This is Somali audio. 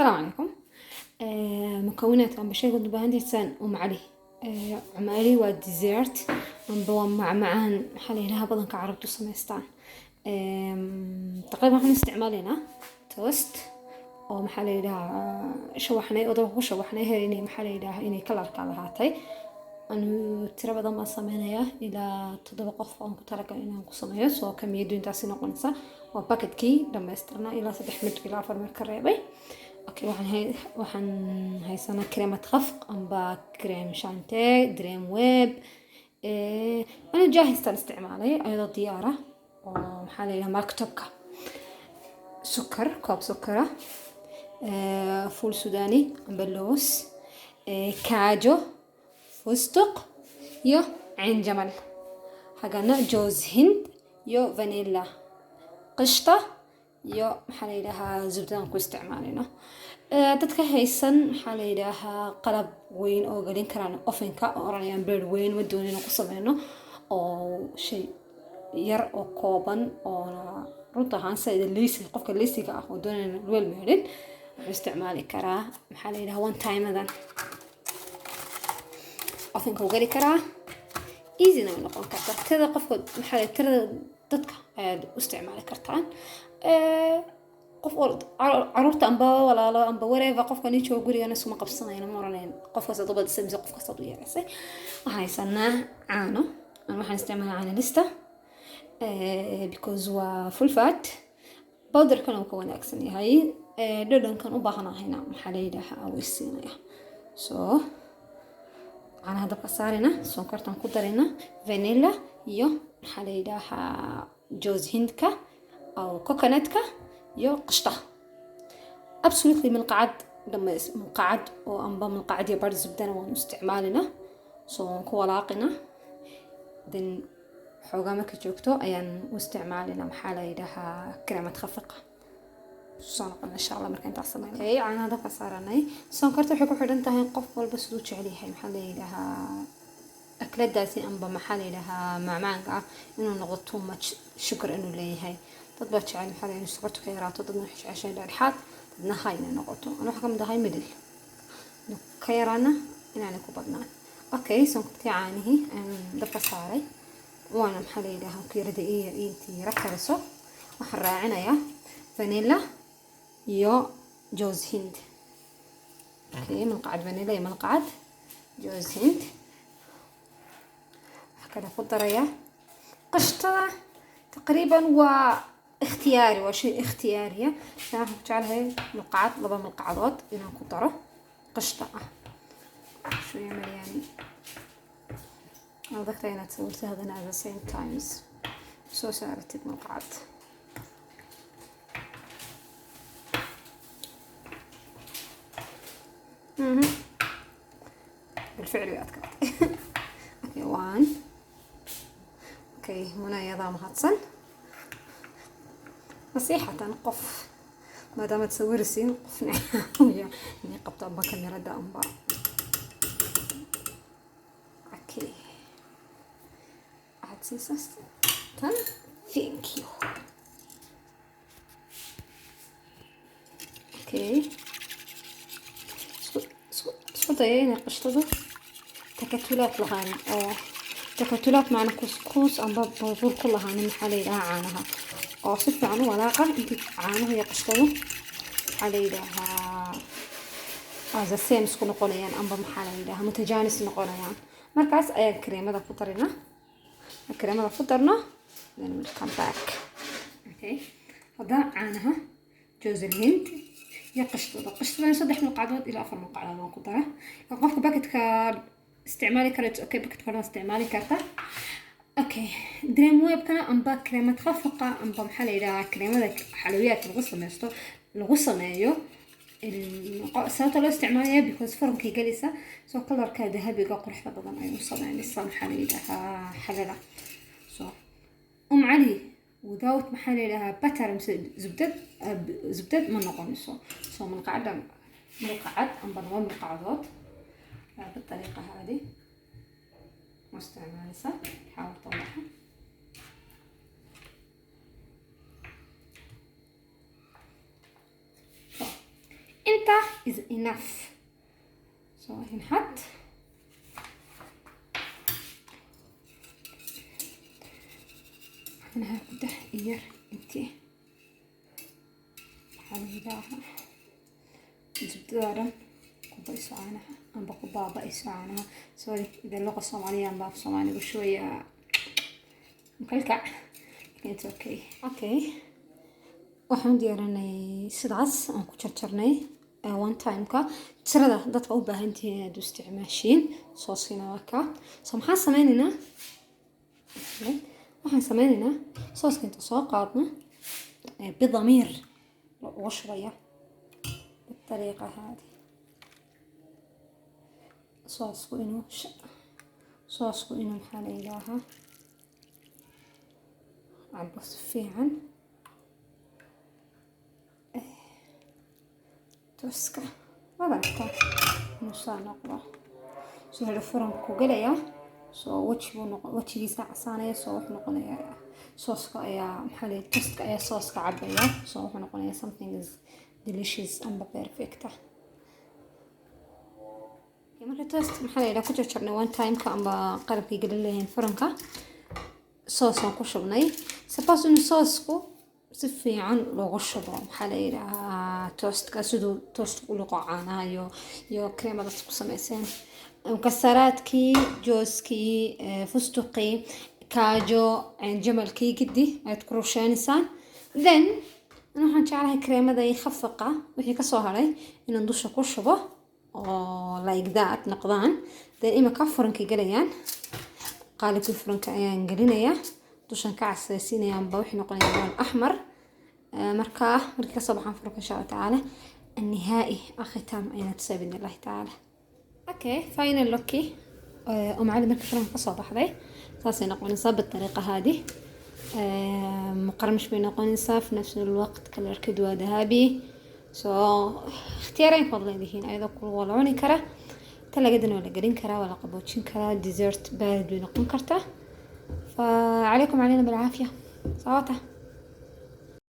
Asalaamu calaykum. Mukawinaadka amba shayga u baahantahay cali. Cumali waa dessert amba waa macmacaan, maxaa la yidhahaa, badanka carabtu samaystaan. Taqriiban waxaan isticmaalaynaa toast oo, maxaa la yidhahaa, shawaxnay oo dabka ku shawaxnay heer inay, maxaa la yidhahaa, inay colorka lahaatay. Anu tiro badan baan sameynayaa, ilaa 7 qof aan ku talagalay inaan ku sameeyo, soo kamiyadu intaasi noqonaysa. Waa bucketkii dhammaystirnaa, ilaa 3 mid ilaa 4 mid ka reebay. Okay, waxaan haysanaa كريمة خفق amba crème chantilly, Dream Whip. Ana jaahistaan isticmaalay ayadoo diyaara oo, maxaa la yidhaha, maktubka. Sukar, koob sukara, fuul sudaani amba loos, kaajo, فستق iyo عين جمل, xagana joos hind iyo vanilla, qishta iyo, maxaa la yidhahaa, zubdadan ku isticmaalayno. Dadka haysan, maxaa la yidhaahaa, qalab weyn oo gelin karaan ovenka oo oranayaan beer weyn ma doonin inaan ku sameyno, oo shay yar oo kooban oo runta ahaan sida lazy, qofka lazyga ah oo doonaya weel meedhin, wuxuu isticmaali karaa, maxaa la yidhahaa, one timeadan ovenka uu geli karaa, easyna way noqon kartaa. Tirada qofka, maxaa la, tirada dadka ayaad u isticmaali kartaan. Qof caruurta amba walaalo amba whatever, qofka nin jooga gurigana isuma qabsanayno, ma oranayn qofkaas aad u badisay mise qofkaas aad u yeeraysay. Waxaan haysanaa caano. Ana waxaan isticmaalaa caano lista because waa full fat, powderkana uu ka wanaagsan yahay, dhadhankan u baahanahayna, maxaa la yidhaahaa, way siinaya. So caanaha dabka saarina, sonkortan ku darina, vanilla iyo, maxaa la yidhaahaa, joos hindka aw coconutka iyo qishta. Absolutely milqacad dhamays, milqacad oo amba milqacad iyo bar zubdana waanu isticmaalina. So waan ku walaaqina, then xoogaa marka joogto ayaan u isticmaalina, maxaa la yidhaahaa, kareemad khafiqa. Soo noqon insha Allah marka intaas sameyn. Okay, caanaha dabka saaranay. Sonkorta waxay ku xidhan tahay qof walba siduu jecel yahay, maxaa la yidhaahaa, akladaasi amba, maxaa la yidhaahaa, macmacaanka ah inuu noqdo too much sugar inuu leeyahay. Dad baa jecel, maxaa la yidhaha, sokortu ka yaraato, dadna waxay jeceshahay dhexdhexaad, dadna high inay noqoto. Ana waxaa kamid ahay middle, ka yaraana inaanay ku badnaan. Okay, sonkortii caanihii ayaan dabka saaray, waana, maxaa la yidhaahaa, kiirada intii yara kariso waxaan raacinayaa vanilla iyo joos hind. Okay, malqacad vanilla iyo malqacad joos hind. Waxaa kale ku darayaa qashtada. Taqriiban waa ikhtiyaari, waa shay ikhtiyaariya. Waxaan ku jeclahay malqacad, 2 malqacadood inaan ku daro qashta ah. شوية مليان adagta inaad sawirto haddana at the same times soo saaratid malqacad. بالفعل way adkaatay. Okay, one. Okay, muna iyadaa mahadsan. Nasiixatan, qof maadaamaad sawiraysiin, qofna caawiya inay qabto amba kamerada amba. Okay, waxaad siisaa tan. Thank you. Okay, isku daya inay qashtadu takatulaad lahaanin, oo takatulaad macna kuskuus amba burbur ku lahaanin, maxaa la yidhahaa, caanaha oo si fiican u walaaqa intii caanuhu iyo qashtadu, maxaa la yidhaahaa, the same isku noqonayaan amba, maxaa la yidhahaa, mutajaanis noqonayaan. Markaas ayaan kareemada ku darina. Kareemada ku darno, then we'll come back. Okay, haddana caanaha, joos hind iyo qashtada. Qashtadana 3 malqacdood ilaa 4 malqacdood waan ku dara. Qofka bucketka isticmaali kara, okay, bucketka waa isticmaali karta. Okay, Dream Whipkana amba kareemad khafaqa amba, maxaa la yidhahaa, kareemada xalawiyaadka lagu sameysto, lagu sameeyo. Sababta loo isticmaalaya because furankay galaysa, soo colorka dahabiga quruxda badan ayuu sameynaysaa, maxaa la yidhahaa, xalada. So cali without, maxaa la yidhahaa, butter mise zubdad, zubdad ma noqonayso. So malqacada, malqacad amba 2 malqacadood بالطريقة هذه واستعمالها. حاول تطلعها. Inta is enough. So نحط caanaha ku dah iyar intii maxaa la yidhaahaa zubdada dhan ku bayso caanaha amba ku baaba-ayso caanaha. Sorry إذا اللغة الصومالية amba af soomaaligu شوية مكلكع, لكن it's okay. Okay, waxaan diyaarinay sidaas aan ku jarjarnay one time-ka tirada dadka u baahan tihiin inaad u isticmaashiin. Sooskiina waa ka. So maxaan sameynaynaa? Waxaan sameynaynaa sooska inta soo qaadno bidamiir uga shubaya بالطريقة هذه. Soosku inuu maxaa la yidhaahaa cabo si fiican toaska. Waad aragtaa inuu saa noqdo. Soo helo furanku ku gelayaa, soo weji buu noqon, wejigiisa casaanaya. Soo wuxuu noqonayaa sooska ayaa maxaa la toastka ayaa sooska cabaya. Soo wuxuu noqonayaa something is delicious amba perfect ah. Marka toast maxaa la yidhaha ku jarjarnay one time-ka amba qalabkii gelin lahayn furanka, soosaan ku shubnay. Suppose inuu soosku si fiican loogu shubo maxaa la yidhahaa toastka, siduu toastku u liqo caanaha iyo creamadaas ku samayseen, mukasaraadkii, jooskii, fustuqii, kaajo, jamalkii, gidi ayaad ku rusheynaysaa. Then ana waxaan jeclahay creamada iyo khafaqa wixii kasoo haray inaan dusha ku shubo oo like that noqdaan. Then imika furanka gelayaan, qaalibkii furanka ayaan gelinayaa, dushan ka casaysiinayaanba waxay noqonayaan لون أحمر. Markaa markii kasoo baxaan furanka insha Allah tacaala النهائي الختام ayaan tusay بإذن الله تعالى. Okay, final look-ii ام علي markii furanka kasoo baxday saasay noqonaysaa بالطريقة هذه. مقرمش bay noqonaysaa, في نفس الوقت colorkeedu waa dahabi. So ikhtiyaarayn baad leedihiin, ayadoo kul waa la cuni karaa, talagadana waa la gelin karaa, waa la qaboojin karaa, dessert baarid bay noqon kartaa. فعليكم علينا بالعافية صواتها.